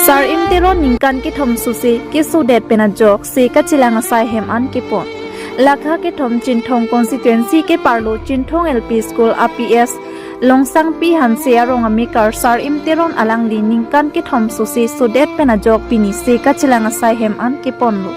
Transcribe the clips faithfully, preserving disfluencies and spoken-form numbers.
Sarim Teron ningkan kethom sose kesodet pen ajok se kachelang asai hem an kepon. Lakha kethom Chinthong constituency keparlo Chinthong L P School a P S Longsangpi Hanse arong amekar Sarim Teron alangli ningkan kethom sose sodet pen ajok pini se kachelang asai hem an keponlo.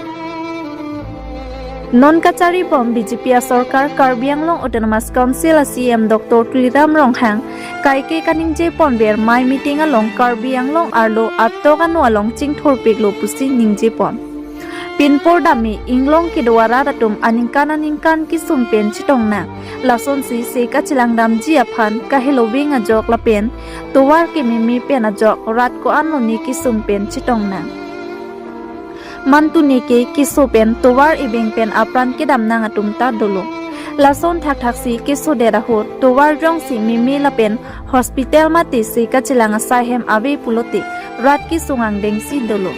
Non kachari bom B J P asorkar Karbi Anglong Autonomous Council a C E M Doctor Tuliram Ronghang kaike kaningje ponver mei meeting along Karbi Anglong arlo atok ano along chingthurpiklo pusi ningje pon. Pinpur dame inglong kedo arat atum aningkan aningkan kesung pen chetong nang. Lasonsi se kachelang damji aphan kahelo veng ajok lapen tovar kememe pen ajok rat ko-an lone kesung pen chetong nang. Mantu neke keso pen tovar ebeng pen apran kedam nang atum ta dolo. Lason thakthaksi kesodet ahut tovar jongsi meme lapen hospital mate se kachelang asai hem ave pulote rat kesung angdengsi dolo.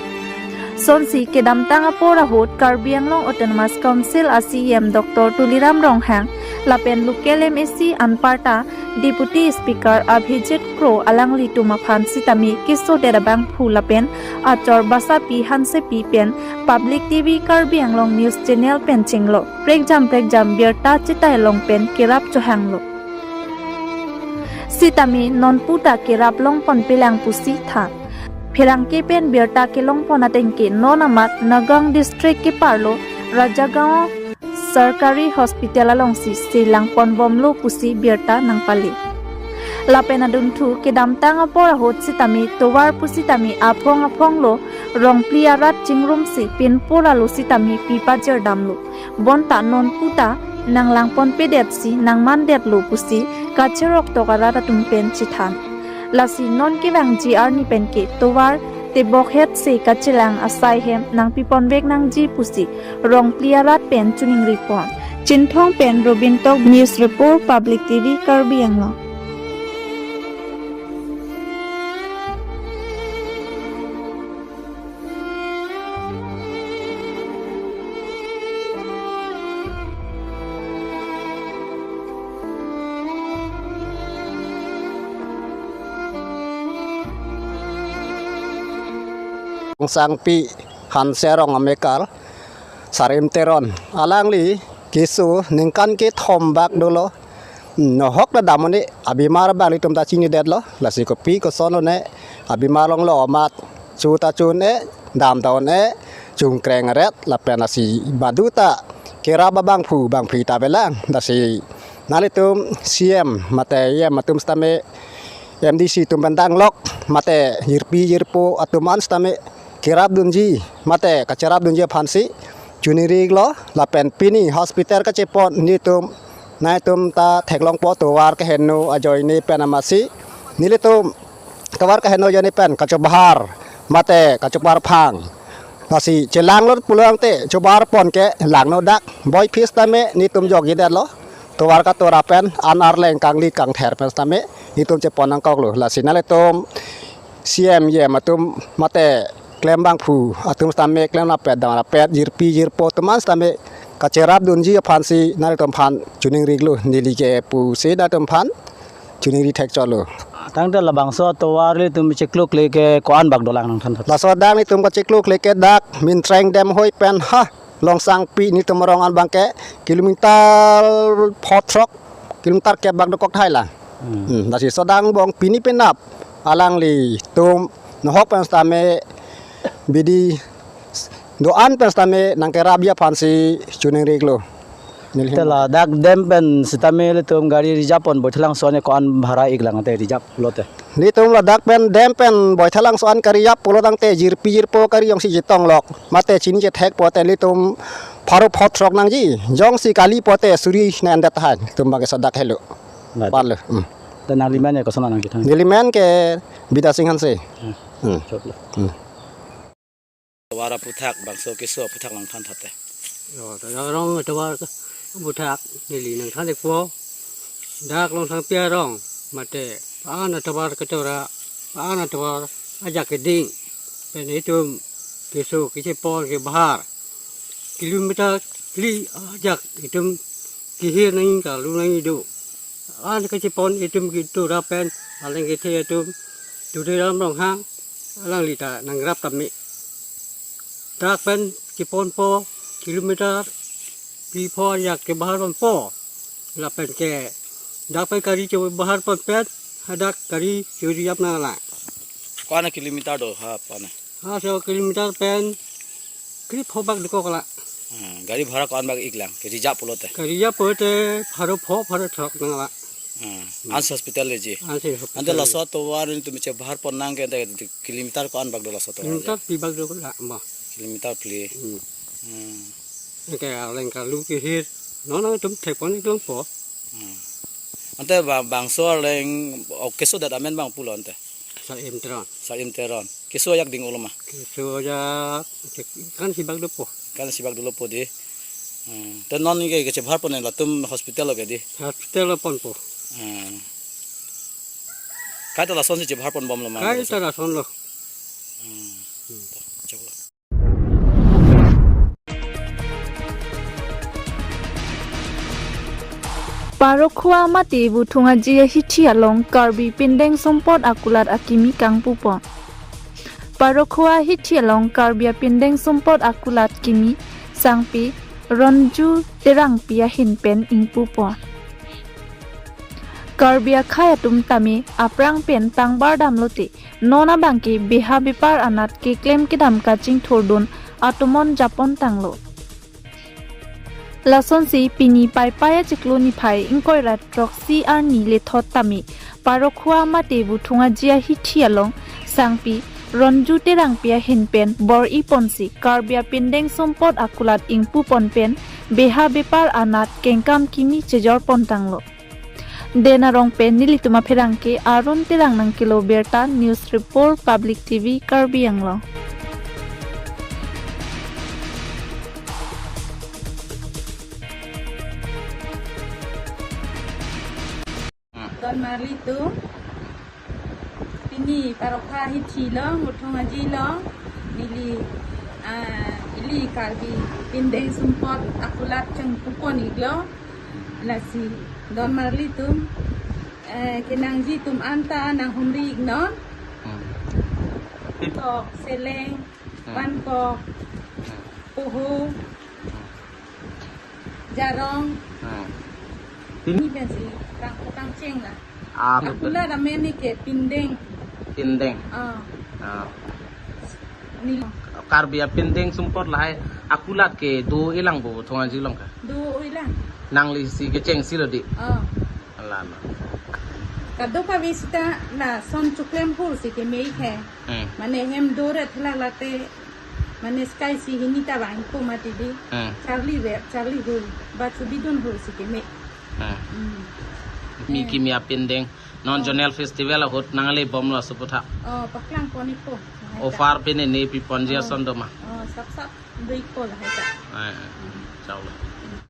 Sonsi kedamtang apor ahut Karbi Anglong Autonomous Council a C E M Doctor Tuliram Ronghang lapen local M A C anparta Deputy Speaker Abhijit Kro alanglitum aphan sitame kesodet abangphu lapen achor Basapi Hansepi pen Public T V Karbi Anglong News Channel pen chinglo prekjam prekjam birta chetai long pen kerap chohanglo. Sitame nonputa kerap longponpelang pusi than. Pherangke pen birta kelongpon atengke non amat Nagaon District keparlo Rajagaon Sarkari Hospital alongsi se langponbomlo pusi birta nangpale. Lapen adunthu kedamtang apor ahut sitame tovar pusitame aphong aphonglo rongpli arat chingrumsi pinpur alo sitame pipajirdamlo. Bonta nonputa nanglangponpedetsi nangmandetlo pusi kacheroktok arat atum pen chethan. Lasi non kevangji arni penke tovar tebokhet se kachelang asai hem nangpiponvek nangji pusi rongpli arat pen choningripon. Chinthong pen Robin Tokbi, News Report, Public T V Karbi Anglong. Longsangpi Hanse arong amekar Sarim Teron alangli keso ningkan kethom bak dolo. Nohok ta dam un-e, abimar abang ilitum ta chinidetlo. Lasi kopi koson un-e, abimar longlo amat chu ta chu un-e, dam ta un-e, chungkreng ret lapen lasi baduta kerap abangphu bangphi ta avelang. Lasi nanglitum C M mate E M atum sitame, M D C atum pen danglok mate jirpi jirpo atum an sitame kerapdunji mate kacherapdunji aphansi choningrilo. Lapen pini hospital kachepon nelitum, nangtum ta theklongpo, tovar keheno ajoine pen amatsi nelitum tovar keheno ajoine pen kachobahar mate kachopar phang. Lasi chelanglo pulo tangte chobaharpon ke langno dak. Boiphit sitame nelitum jokjedetlo. Tovar katora pen an arleng kangli kangther pen sitame nelitum chepon nangkoklo. Lasi nanglitum C M E M atum mate klembangphu atum sitame, klem rapet dam rapet, jirpi jirpo atum an sitame kacherapdunji aphansi nanglitum aphan choningrilo, neli ke pusi nanglitum aphan choningri thekchotlo. Tangte labangso tovar ilitum cheklukle ke ko-an bak dolang nangthan tha? Laso dak nelitum kacheklukle ke dak Mintreng Demhoi pen ha Longsangpi nelitum arong an abangke kilometer pho throk, kilometer kep bak dokok thai la. Hmm. Hmm, lasi sodak angbong pini penap alanglitum nohok pen sitame bidi do-an pen sitame nangkerapji aphansi choningrilo. Neli te ladak dam pen sitame ilitum gari reserve pon Baithalangso an ko-an bhara iklang te reserve lote? Nelitum ladak pen dam pen Baithalangso an ka-reserve pulo tangte jirpi jirpo kari jongsi chetonglok mate chini chethek pote nelitum pharo pho throk nangji, jongsi kali pote suri nang-endet tahai, nelitum abangke sodak helo. Lade. Pan lo. Hmm. Te nangli men ke koson nangkethan? Neli men ke Bidya Sing Hanse. Hmm. Hmm. Chotlo. Hmm. Tovar aphuthak, bangso keso aphuthak nangthan thate. Yo, ta arong tovar aphuthak neli nangthan ikpo. Dak Longsangpi arong mate an atovar katora, an atovar ajak keding pen itum keso kechepon kebahar kilometer phli ajak itum kehir nangji, kalu nangji do. An kachepon itum ketura pen aleng kethe atum Tuliram Ronghang Alangli ta nangrap tame. Dak pen keponpo kilometer phli pho ajak kebahar ponpo. Lapen ke dak pen gari chebahar pon pen hadak gari chori jap nanglang. Ko-an kilometer do ha pane? Ha, so kilometer pen krepho bak dokok la. Hmm, gari bhara ko-an bak iklang, ke reserve pulote? Gari reserve pulote pharo pho, pharo throk nanglang. Hmm. Ansi hospital leji? Ansi hospital. Ante laso atovar netum chebahar pon nang ke ante kilometer ko-an bak do laso atovar? Kilometer phli bak dokok la ma. Kilometer phli. Hmm. Hmm. Ke aleng kalu kehir. Non nangtum thek pon iklong po. Hmm. Ante ba-, bangso aleng, o, keso adet amen bang pulo ante? Saim Teron. Saim Teron. Keso ajak ding-olo ma? Keso ajak, kan si bak dopo. Kan si bak dolo po di. Hmm. Te non ke, kechebahar pon latum hospital lo ke di? Hospital lo ponpo. Hmm. Kaita lasonsi chebahar pon bomlo ma? Kaita lasonlo. Hmm. Hmm. Choklo. Parokhowa mate Buthong Aji ahithi along Karbi Pindeng Sumpot Akulat akimi kangpupon. Parokhowa ahithi along Karbi Apindeng Sumpot Akulat kimi sangpi Ronju Terangpi ahin pen ingpupon. Karbi akhei atum tame aphrang pen tangbar damlote non abangke beha bepar anat keklem kedam kachingthurdun atomon japon tanglo. Lasonsi pini Paipai achiklo niphai ingkoi ra throksi arni lethot tame Parokhowa mate Buthong Aji ahithi along sangpi Ronju Terangpi ahin pen bor-i ponsi Karbi Apindeng Sumpot Akulat ingpupon pen beha bepar anat kengkam kimi chejor pon tanglo. Den arong pen nelitum apherangke Arun Terang nangkelo birta, news report, Public T V, Karbi Anglong. Don marli atum, pini Parokhowa ahithi along, Buthong Aji along, neli, ah, ili Karbi Pindeng Sumpot Akulat chengpupon iklo. Lasi don marli atum, eh, kenangji atum anta nanghumri iknon. Hmm. Tok, seleng, hmm, pankok, hmm, poho, hmm, jarong. Hmm. Pin- Ini pensi rang kutang cheng la. Ah, betul. Akulat amen ni ke pindeng. Pindeng. Ah. Ah. Ni. Karbi Apindeng Sumpot lahai akulat kedo-ilang bo Buthong Aji along ke? Do-ilang. Nanglisi kechengsi lo di? Ah. Ala na. Kadokave sita lason choklem hur si keme he. Hmm. Mane hem doret lak late, mane sky si hini ta bang ko mati di. Hmm. Charli rep, charli hur, ba chubidun hur si keme. Hmm. Hmm. Mi, eh, kimi apindeng. Non, oh, Zonal Festival ahut nangle bomlo aso aphuthak. Oh, paklang pon ikpo. Offer pine ne piponji, oh, ason do ma? Oh, sap sap do ikpo lahai ta. Eh, eh. Hmm. Chalo.